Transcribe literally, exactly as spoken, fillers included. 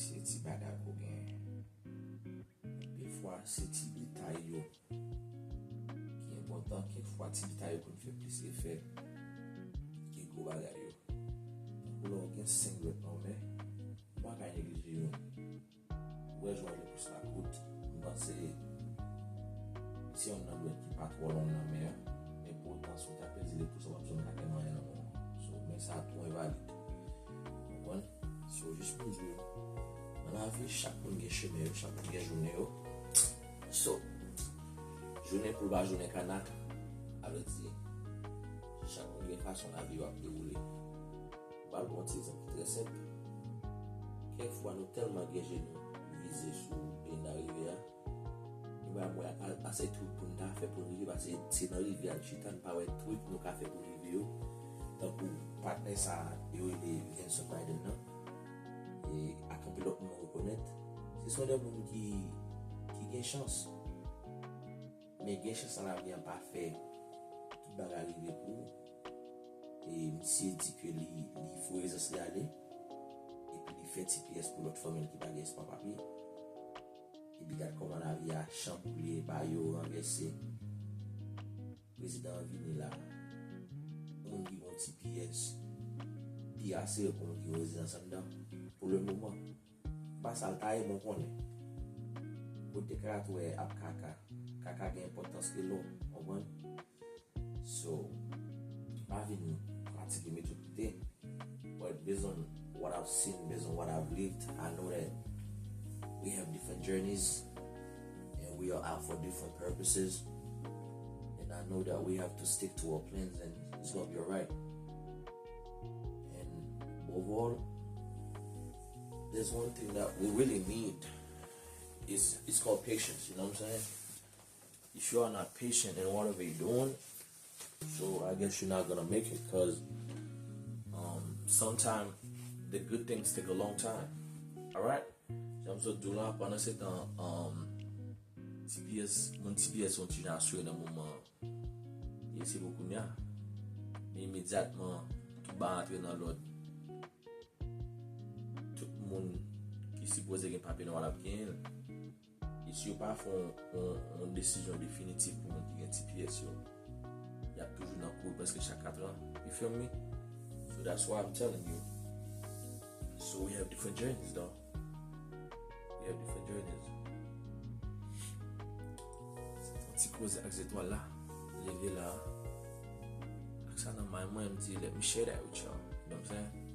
Se ti bagay ke w genyen. Defwa, se ti detay yo ki enpòtan. Kèk fwa, ti detay yo konn fè plis efè ke gwo bagay yo. Tankou lè w gen senk dwèt nan men, ou pa ka neglije youn. Ou wè jan w wè le pouce la kout, m panse se youn nan dwèt ki pa twò long nan men an, men poutan, si w ta pèdi le pouce la, w p ap janm ka gen anyen nan men w. So, men sa tou envalid. Ou konprann? So, jis pou m di w, nan lavi, chak moun gen chemen yo, chak moun gen jounen yo. So, jounen pou l pa jounen kana, sa vle di, chak moun gen fason lavi yo ap dewoule. M pral ba w yon ti egzanp ki trè senp. Kèk fwa, nou tèlman gen je nou vize sou peyi n a rive a, nou pa wè a- ase twit pou n ta fè pou n rive, paske se nan rive a n chita, n pa wè twit nou ka fè pou n rive yo. Tankou patnè sa yo rele Vincent Biden nan, e ak anpil lòt moun rekonèt, se son de moun ki, ki gen chans. Men gen chans nan lavi an pa fè tout bagay rive pou ou. E misye di ke li, li voye zans li ale, epi li fè T P S pou lòt fanmi l ki pa gen espas papye. Epi gad kòman lavi a chanboule, ba yo ranvèse. Prezidan an vini la. Moun ki gon T P S pi asire pou moun ki gon rezidans anndan, pou le moman. Pa sa l ta ye, bon konnen. Kote kaka tou wè ap kaka. Kaka gen enpòtans ke lò, w konprann? So, pa vin kritike m tout kote. But based on what I've seen, based on what I've lived, I know that we have different journeys and we are out for different purposes. And I know that we have to stick to our plans and it's gonna be alright. And above all, there's one thing that we really need is it's called patience, you know what I'm saying? If you are not patient in whatever you're doing, so I guess you're not gonna make it because um, sometimes the good things take a long time. Alright? Jan m sot di w la, pandan se tan um, T P S, moun T P S yon ti jan asire nan moman an. E se pou kounye a. Men imedyatman, tout bagay antre nan lòd. Tout moun ki sipoze gen papye nòmal ap genyen l. E si yo pa fè yon, yon, yon desizyon definitif pou moun ki gen T P S yo, y ap toujou nan kouri prèske chak kat an. You feel me? So that's why I'm telling you. So we have different journeys, though. We have different journeys. Se yon ti koze ak zetwal la. Leve la. Ak sa nan may mwen, m di, let me share that with y'all. You know what I'm saying?